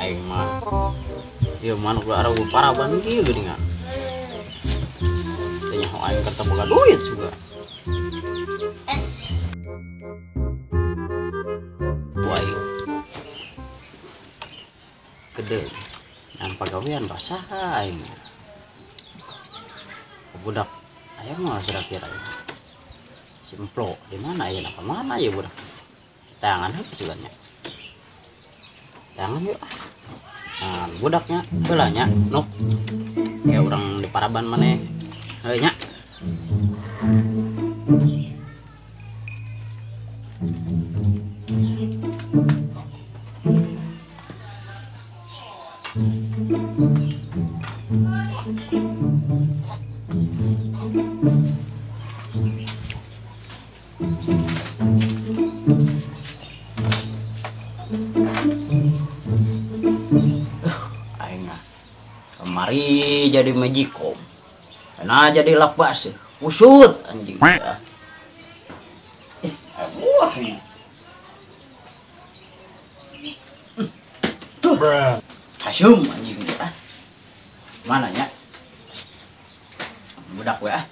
Aing mah. Ieu manuk aragu paraban kieu geuningan. Teh nyaho aing kerta boga duit juga. Wah, gede. Yang pagawean basah aing. Budak aya mah kira-kira. Simplo di mana ya, apa mana ya budak. Tangan heuh sugannya. Tangan yuk. Nah, budaknya heula nya nuk. Kayak orang di paraban maneh. Heuh nya. Aing kemari jadi magicom. Nah jadi lapas usut anjing. Wah. Tuh. Hasum anjing ah. Mana nya? Budak we ah.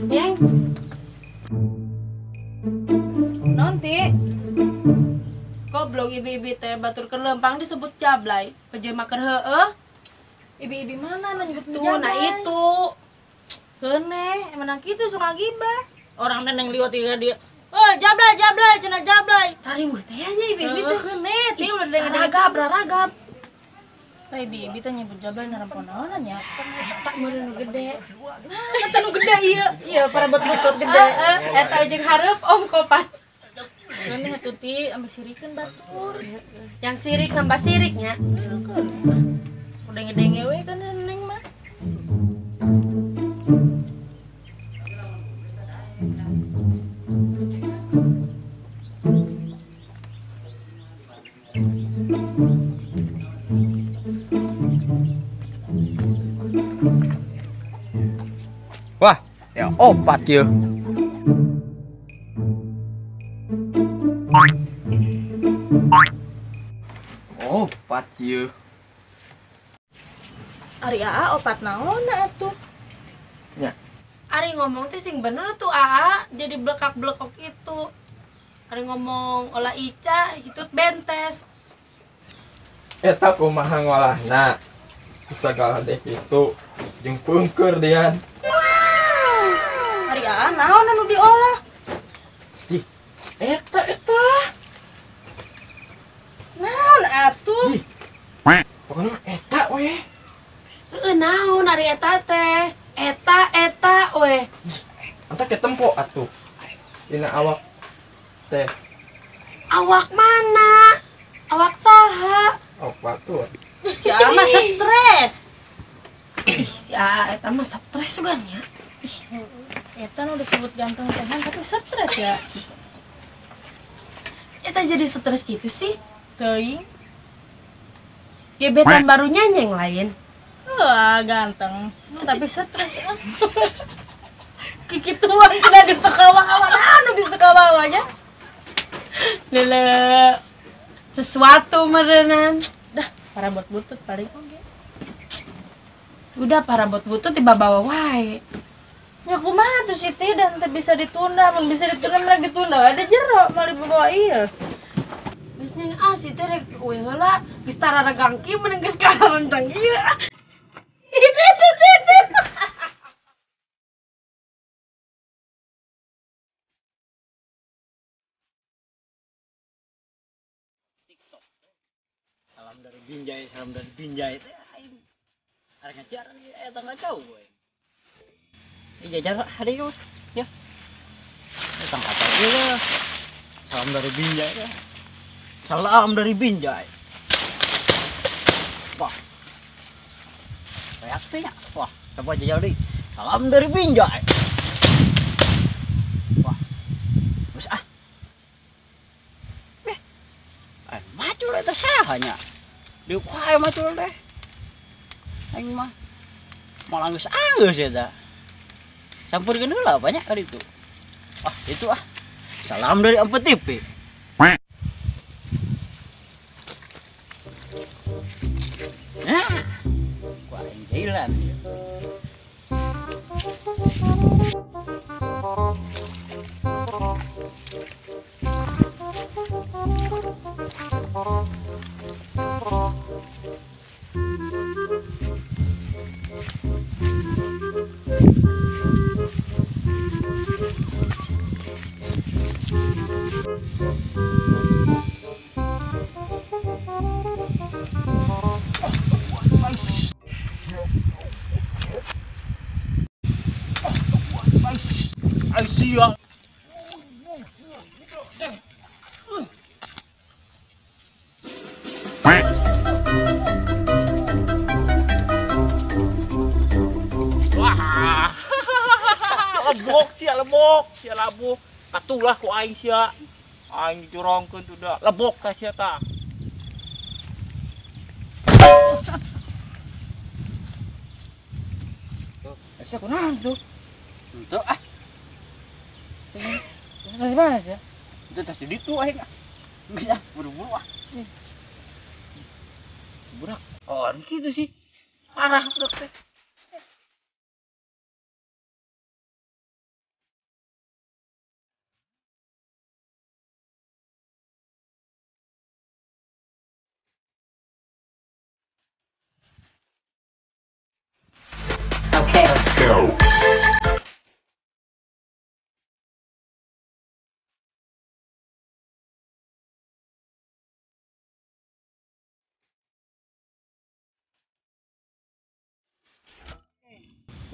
Yang nanti goblok ibi-ibi teh batur keur lempang disebut jablay, pejelma keur heueuh. Ibi-ibi mana nu nyebut tuh, nah itu. Heuneh, emang kitu suka gibah. Orang neneng liwat ieu dia. Oh, jablay, jablay, cenah jablay. Rariweuh teh nya ibi-ibi teh. Heuneh, teh ulah ragap, ragap. Teh ibi-ibi teh nyebut jablay narampon naon nya? Eta meureun nu gede. Nah, eta nu gede ieu. Ieu parabot-botot gede. Heeh, eta jeung hareup ongkopan. Heuneh atuh ti ambeh sirikeun batur. Yang sirik nambah siriknya. Udah ngedenge we kan neng mah. Wah, ya opat ya. Opat ya. Ari aa opat naon atuh? Nya. Ari ngomong teh sing bener tuh aa, jadi blekak-blekok itu. Ari ngomong olah Ica, hitut bentes. Eta kumaha ngolahna? Sagala deh kitu jeung peungkeur dian. Ari aa naon anu diolah? Ih, eta eta. Naon atuh? Pokoknya eta we. Heeh, naon ari eta teh? Eta eta we. Anta ketempo atuh. Dina awak teh. Awak mana? Awak saha? Awak batur. Si Aa mah stres. Ih, si Aa eta mah stres sugan nya. Ih. Eta nu disebut ganteng tehan tapi stres ya. Eta jadi stres gitu sih. Teuing. Gebetan barunya yang lain. Wah, ganteng tapi stres. Kikituan cenah geus teu kawa-kawa, anu geus teu kawa nya. Lele sesuatu merenan. Dah, parabot butut paling oge. Udah parabot butut tiba bawa wae. Ya kumaha tuh sih teh dan teu bisa ditunda, mun bisa ditunda mah ditunda ada jero mah dibawa ieu. Geus neng ah si teh rek we heula geus tararegang kieu mending geus kararencang ieu. Salam dari Binjai, salam dari Binjai. Teh aing arek ngajar eta ngacau we. Jajar hari yuk, ya. Datang kacau ieu. Salam dari Binjai ya. Salam dari Binjai. Wah. Reaksinya. Wah, coba jajal deui. Salam dari Binjai. Wah. Geus ah. Macul eta saha nya? Diuk wae macul teh. Aing mah malah geus anggeus eta. Sampurkeun heula banyak kali itu. Wah, itu ah. Salam dari Ampe TV. Nah, gua aing jalan ya. Wah, lebok sia lebok sia labuh katulah ku aing sia aing dicurongkeun tuh da lebok ka sia tah. Sia kunaon tuh? Tuh ah. Tas mana sih? Itu tas di ditu aing ah. Geus buru-buru ah. Budak. Oh, gitu sih. Parah budak teh.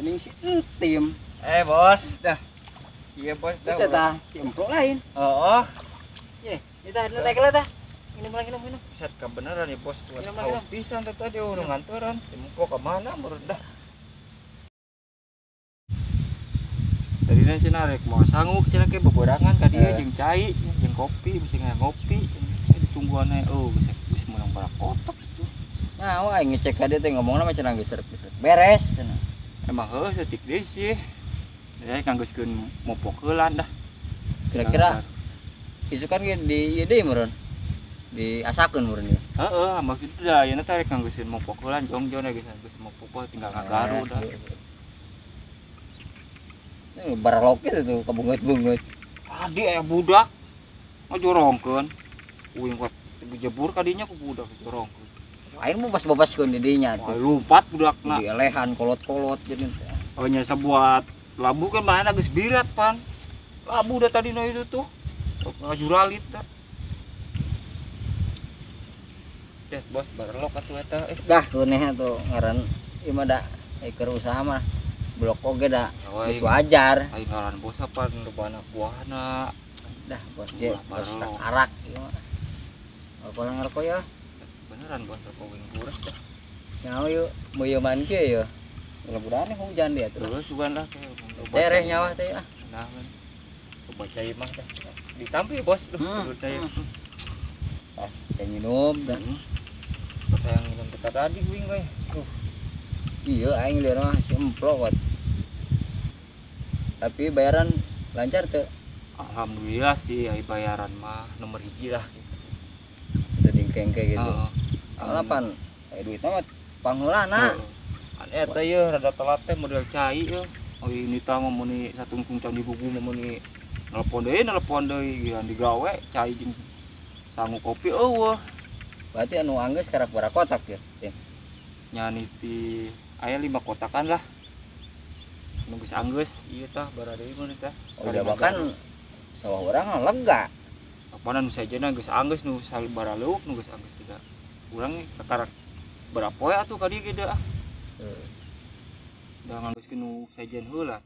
Mending si entim. Bos, dah. Iya bos, dah. Itu tah, si emplok lain. Oh. Ye, kita naik lah tah. Minum lagi, minum. Set kebenaran ya bos, buat haus pisan teh tadi urang ngantoran. Emplok ke mana menurut dah. Tadi cenah rek mau sanggup cenah ke beborangan ka dieu jeung cai, jeung kopi, bisa ngopi. Ditungguan we oh geus geus meunang barakotok itu. Nah, wah aing ngecek ka dieu teh ngomongna mah cenah geus beres cenah. Emang heuh setik deui sih. Ya kanggeuskeun mopok heulan dah. Kira-kira isukan ge di ieu deui meureun. Diasakeun meureun ieu. Heeh, maksudna da ayeuna teh rek nganggeuskeun mopok heulan jongjon geus geus mopok tinggal ngagaru dah. Baralok itu tuh kabungut-bungut. Adi aya budak ngajorongkeun. Uing kuat jebur kadinya ku budak jorongkeun. Aing mau bas-babaskeun di dinya tuh. Lompat budakna. Dielehan kolot-kolot jadi. Oh nya sabuat labu kan mana geus birat pan. Labu dah tadi na itu tuh. Ngajuralit tah. Deh bos barelok atuh eta. Dah keuneh tuh ngaran ieu mah da keur usaha mah. Blok oge da geus wajar. Aing ngaran bos apa rubana buahna. Dah bos ge bos arak ieu mah. Kalau ngerokok ya. Beneran bos rokok wing kuras dah. Nyaho yuk, meuyeman kieu ya. Mudah-mudahan hujan dia tuh. Terus sugan lah tereh nyawa teh ah. Nah kan. Coba cai mah teh. Ditampi bos lu. Ah, saya minum dah. Saya minum kita tadi kuing euy. Iya aing lieur mah si emplok wat. Tapi bayaran lancar teu? Alhamdulillah sih ai bayaran mah nomor 1 lah gitu. Teu dingkengke gitu. Heeh. Pan aya duitna mah pangheulana. An eta yeuh rada telat teh model cai yeuh. Oh ini tah mah meuni satungtung can dibuku mah meuni nelpon deui giliran digawe cai jeung sangu kopi eueuh. Berarti anu anggeus karak bara kotak ya. Nya niti aya 5 kotakan lah. Nu geus anggeus ieu tah bara deui mun tah. Oh bahkan sawah urang lega. Apana nu sajena geus anggeus nu bara leuuk nu geus anggeus tiga. Urang kakarak bara poe atuh ka dieu ge ah. Da nganggeuskeun nu sajen heula.